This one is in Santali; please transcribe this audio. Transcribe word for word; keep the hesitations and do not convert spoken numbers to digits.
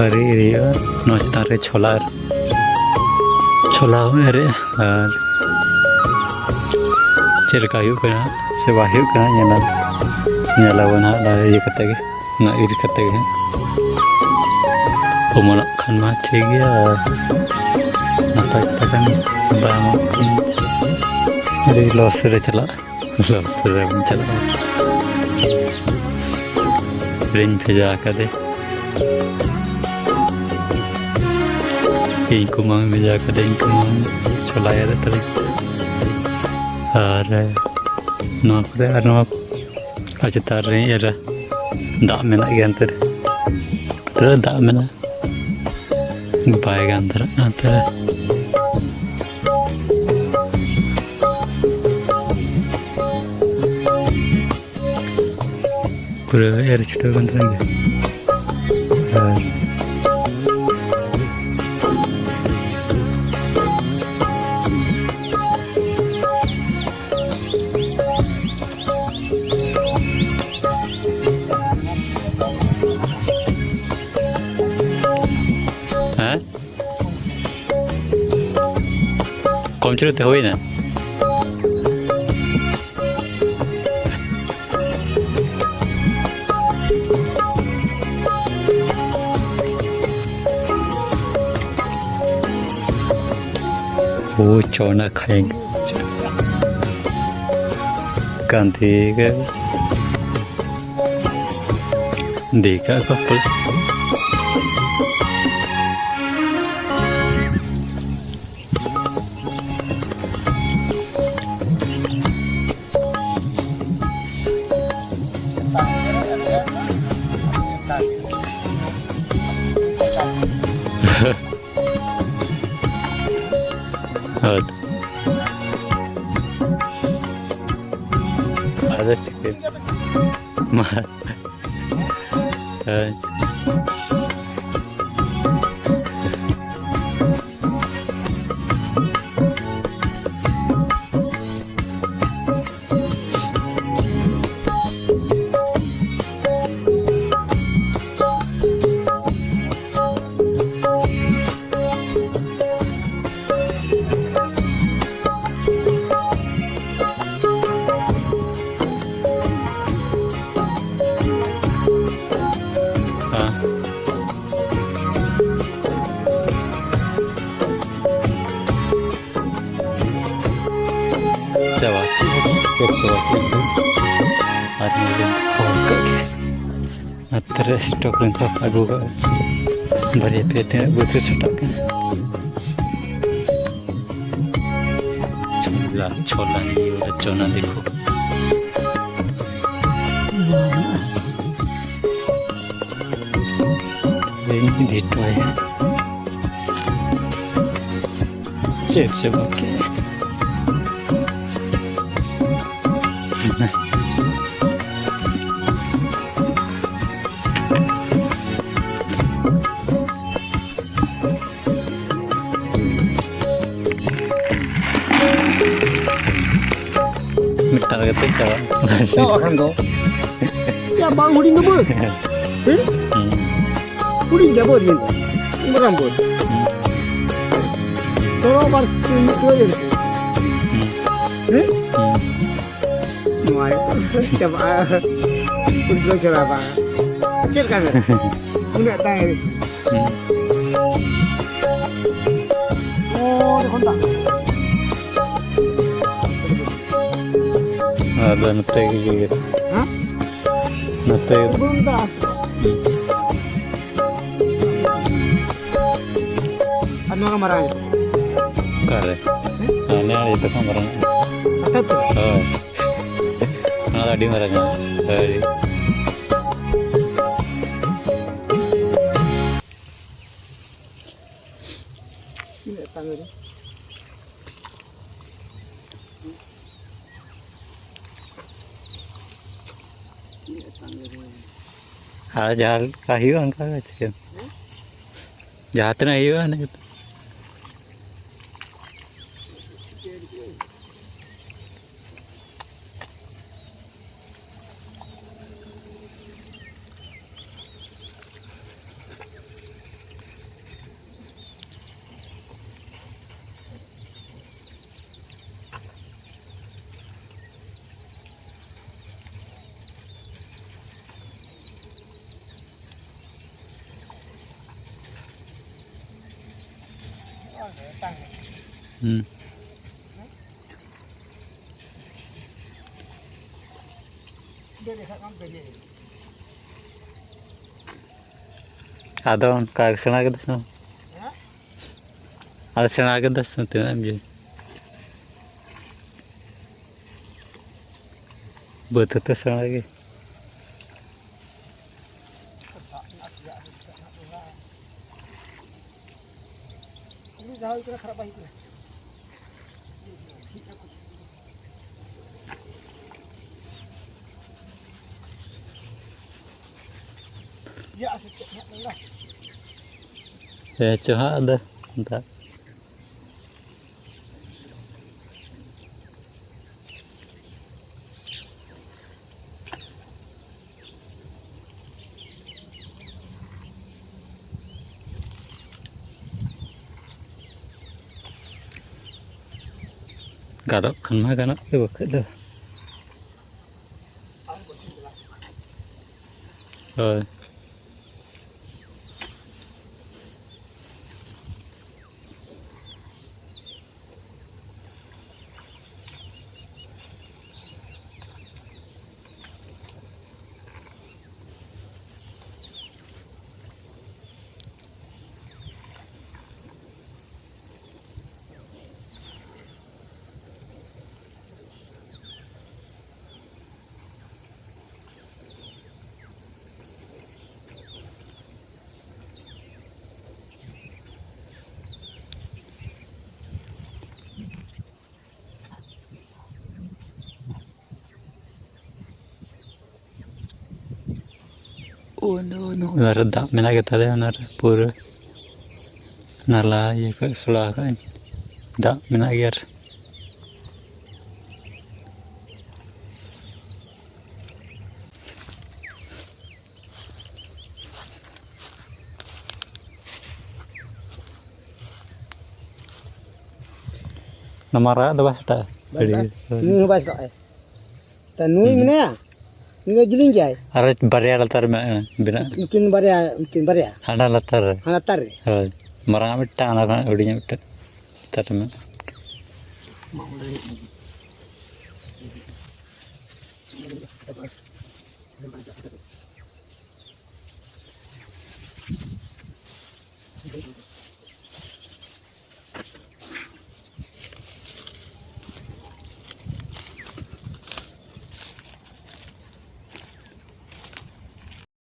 ᱟᱨ ᱮᱨ ᱦᱩᱭᱩᱜᱼᱟ᱾ ᱱᱚᱣᱟ ᱪᱮᱛᱟᱱ ᱨᱮ ᱪᱷᱚᱞᱟ ᱟᱨ ᱪᱷᱚᱞᱟ ᱦᱚᱸ ᱮᱨᱮᱜᱼᱟ᱾ ᱟᱨ ᱪᱮᱫ ᱞᱮᱠᱟ ᱦᱩᱭᱩᱜ ᱠᱟᱱᱟ ᱥᱮ ᱵᱟᱭ ᱦᱩᱭᱩᱜ ᱠᱟᱱᱟ, ᱧᱮᱞᱟ, ᱧᱮᱞᱟᱵᱚᱱ ᱦᱟᱸᱜ ᱚᱱᱟ ᱤᱭᱟᱹ ᱠᱟᱛᱮ ᱜᱮ, ᱚᱱᱟ ᱤᱨ ᱠᱟᱛᱮ ᱜᱮ ᱦᱟᱸᱜ᱾ ᱚᱢᱚᱱᱚᱜ ᱠᱷᱟᱱ ᱢᱟ ᱴᱷᱤᱠ ᱜᱮᱭᱟ, ᱟᱨ ᱱᱟᱯᱟᱭ ᱠᱟᱛᱷᱟ ᱠᱟᱱ, ᱵᱟᱝ ᱚᱢᱚᱱᱚᱜ ᱠᱷᱟᱱ ᱟᱹᱰᱤ ᱞᱚᱥ ᱨᱮ ᱪᱟᱞᱟᱜᱼᱟ᱾ ᱞᱚᱥ ᱨᱮᱵᱚᱱ ᱪᱟᱞᱟᱜᱼᱟ᱾ ᱨᱤᱧ ᱵᱷᱮᱡᱟ ᱟᱠᱟᱫᱮ᱾ ᱤᱧ ᱠᱩᱢᱟᱹᱝ ᱵᱷᱮᱡᱟ ᱠᱟᱫᱮ, ᱤᱧ ᱠᱩᱢᱟᱹᱝ ᱪᱷᱚᱞᱟᱭ ᱮᱨᱮᱫ ᱛᱟᱞᱮ᱾ ᱟᱨ ᱱᱚᱣᱟ ᱠᱚᱨᱮ ᱟᱨ ᱱᱚᱣᱟ ᱟᱨ ᱪᱮᱛᱟᱱ ᱨᱮᱧ ᱮᱨᱟ᱾ ᱫᱟᱜ ᱢᱮᱱᱟᱜ ᱜᱮᱭᱟ ᱚᱱᱛᱮ ᱨᱮ᱾ ᱚᱱᱛᱮ ᱨᱮ ᱫᱟᱜ ᱢᱮᱱᱟᱜᱼᱟ᱾ ᱵᱟᱭ ᱜᱟᱱ ᱫᱷᱟᱨᱟᱜ ᱠᱟᱱᱟ ᱚᱱᱛᱮ ᱨᱮ᱾ ᱯᱩᱨᱟᱹ ᱮᱨ ᱪᱷᱩᱴᱟᱹᱣ ᱠᱟᱱ ᱛᱟᱦᱮᱱ ᱜᱮ᱾ ᱟᱨ ᱦᱮᱸ? ᱠᱚᱢ ᱪᱩᱞᱩᱝ ᱛᱮ ᱦᱩᱭᱱᱟ᱾ वो अचानक है गांधी का देखा कपल। ᱦᱳᱭ᱾ ᱟᱫᱚ ᱪᱤᱠᱟᱹ? ᱢᱟ᱾ ᱦᱳᱭ᱾ ᱪᱟᱵᱟ ᱠᱮᱫ ᱫᱚ᱾ ᱟᱨ ᱱᱚᱰᱮ ᱫᱚᱦᱚ ᱠᱟᱜ ᱜᱮ᱾ ᱟᱨ ᱛᱟᱦᱞᱮ ᱥᱴᱚᱠ ᱨᱮᱱ ᱫᱚ ᱟᱹᱜᱩ ᱠᱟᱜ ᱵᱟᱨᱭᱟ ᱯᱮᱭᱟ ᱛᱤᱱᱟᱹᱜ ᱵᱟᱹᱫᱽ ᱨᱮ ᱥᱟᱴᱟᱜ ᱠᱟᱱᱟ᱾ ᱪᱷᱳᱞᱟ, ᱪᱷᱳᱞᱟ ᱱᱤᱭᱮ ᱵᱚᱞᱮ ᱪᱳᱱᱟ ᱫᱤᱠᱩ᱾ ᱤᱧ ᱤᱫᱤ ᱦᱚᱴᱚ ᱟᱭᱟ᱾ ᱪᱮᱫ ᱪᱚ ᱜᱚᱢᱠᱮ? ᱢᱤᱫᱴᱟᱝ ᱠᱟᱛᱮ ᱪᱟᱵᱟᱜ᱾ ᱪᱟᱵᱟᱜ ᱠᱷᱟᱱ ᱫᱚ᱾ ᱭᱟ, ᱵᱟᱝ ᱦᱩᱰᱤᱧ ᱫᱚ ᱵᱟᱹᱫᱽ᱾ ᱦᱮᱸ? ᱦᱩᱸ᱾ ᱦᱩᱰᱤᱧ ᱜᱮᱭᱟ ᱵᱟᱹᱫᱽ ᱧᱮᱞ ᱢᱮ᱾ ᱢᱟᱨᱟᱝ ᱵᱟᱹᱫᱽ᱾ ᱦᱩᱸ᱾ ᱛᱚᱨᱚ ᱵᱟᱨ ᱢᱤᱫ ᱥᱚᱢᱚᱭ ᱧᱮᱞ ᱢᱮ᱾ ᱦᱩᱸ᱾ ᱦᱮᱸ? ᱦᱩᱸ᱾ ᱱᱚᱣᱟ ᱪᱟᱵᱟᱜᱼᱟ᱾ ᱩᱫᱽᱜᱟᱹᱣ ᱪᱟᱵᱟᱜᱼᱟ᱾ ᱪᱮᱫ ᱞᱮᱠᱟ ᱢᱮ? ᱩᱱᱟᱹᱜ ᱛᱟᱭ᱾ ᱦᱩᱸ᱾ ᱚᱸᱰᱮ ᱠᱷᱚᱱ ᱫᱟᱜ᱾ ᱟᱫᱚ ᱱᱚᱛᱮ ᱜᱮ ᱤᱭᱟᱹ᱾ ᱦᱮᱸ? ᱱᱚᱛᱮ᱾ ᱵᱩᱞᱩᱝ ᱫᱟᱜ᱾ ᱦᱩᱸ᱾ ᱟᱨ ᱱᱚᱣᱟ ᱢᱟᱨᱟᱝ᱾ ᱚᱠᱟᱨᱮ? ᱦᱮᱸ? ᱦᱟᱱᱮ ᱟᱲᱮ ᱛᱮᱠᱚ ᱢᱟᱨᱟᱝ᱾ ᱟᱪᱪᱷᱟ, ᱟᱪᱪᱷᱟ᱾ ᱦᱳᱭ᱾ ᱱᱚᱣᱟ ᱫᱚ ᱟᱹᱰᱤ ᱢᱟᱨᱟᱝᱟ᱾ ᱦᱳᱭ᱾ ᱛᱤᱱᱟᱹᱜ ᱛᱟᱝ ᱨᱮ? ᱛᱤᱱᱟᱹᱜ ᱛᱟᱝ ᱨᱮ? ᱟᱨ ᱡᱟᱦᱟᱸ ᱞᱮᱠᱟ ᱦᱩᱭᱩᱜᱼᱟ, ᱚᱱᱠᱟ ᱜᱮ ᱪᱤᱠᱟᱹᱭᱟᱢ? ᱡᱟᱦᱟᱸ ᱛᱤᱱᱟᱹᱜ ᱦᱩᱭᱩᱜᱼᱟ, ᱤᱱᱟᱹ ᱜᱮᱛᱚ᱾ ᱦᱩᱸ᱾ ᱟᱫᱚ ᱚᱱᱠᱟ ᱜᱮ ᱥᱮᱬᱟ ᱠᱮᱫᱟ ᱥᱮ? ᱟᱫᱚ ᱥᱮᱬᱟ ᱠᱮᱫᱟ ᱥᱮ ᱛᱤᱱᱟᱹᱜ ᱮᱢ ᱤᱭᱟᱹ? ᱵᱟᱹᱫᱽ ᱦᱚᱸᱛᱚ ᱥᱮᱬᱟ ᱜᱮ᱾ ᱦᱮᱸ ᱪᱚ ᱦᱟᱸᱜ ᱟᱫᱚ ᱫᱟᱜ᱾ ᱜᱟᱱᱚᱜ ᱠᱷᱟᱱ ᱢᱟ ᱜᱟᱱᱚᱜ ᱜᱮ, ᱵᱟᱠᱷᱟᱡ ᱫᱚ᱾ ᱦᱳᱭ᱾ ᱚᱱᱟᱨᱮ ᱫᱟᱜ ᱢᱮᱱᱟᱜ ᱜᱮ ᱛᱟᱞᱮᱭᱟ, ᱚᱱᱟᱨᱮ ᱯᱩᱨᱟᱹ ᱱᱟᱞᱟ ᱤᱭᱟᱹ ᱠᱷᱚᱡ ᱥᱚᱞᱟ ᱠᱟᱜ ᱟᱹᱧ, ᱫᱟᱜ ᱢᱮᱱᱟᱜ ᱜᱮᱭᱟ᱾ ᱟᱨ ᱚᱱᱟ ᱢᱟᱨᱟᱜ ᱫᱚ ᱵᱟᱭ ᱥᱮᱴᱟᱜᱼᱟ? ᱵᱟᱭ ᱥᱮᱴᱟᱜᱼᱟ᱾ ᱱᱩᱭ ᱦᱚᱸ ᱵᱟᱭ ᱥᱮᱴᱟᱜᱼᱟ᱾ ᱛᱟ ᱱᱩᱭ ᱦᱩᱸ᱾ ᱢᱮᱱᱟᱭᱟ, ᱱᱩᱭ ᱫᱚ ᱡᱤᱞᱤᱧ ᱜᱮᱭᱟᱭ᱾ ᱟᱨ ᱵᱟᱨᱭᱟ ᱞᱟᱛᱟᱨ ᱨᱮ ᱢᱮᱱᱟᱜᱼᱟ, ᱵᱮᱱᱟᱜ᱾ ᱩᱱᱠᱤᱱ ᱵᱟᱨᱭᱟ, ᱩᱱᱠᱤᱱ ᱵᱟᱨᱭᱟ᱾ ᱦᱟᱸᱰᱮ ᱞᱟᱛᱟᱨ ᱨᱮ᱾ ᱦᱟᱸᱰᱮ ᱞᱟᱛᱟᱨ ᱨᱮ᱾ ᱦᱳᱭ᱾ ᱢᱟᱨᱟᱝ ᱟᱜ ᱢᱤᱫᱴᱟᱝ, ᱚᱱᱟ ᱠᱷᱚᱱᱟᱜ ᱦᱩᱰᱤᱧᱟᱜ ᱢᱤᱫᱴᱟᱝ ᱞᱟᱛᱟᱨ ᱨᱮ ᱢᱮᱱᱟᱜᱼᱟ᱾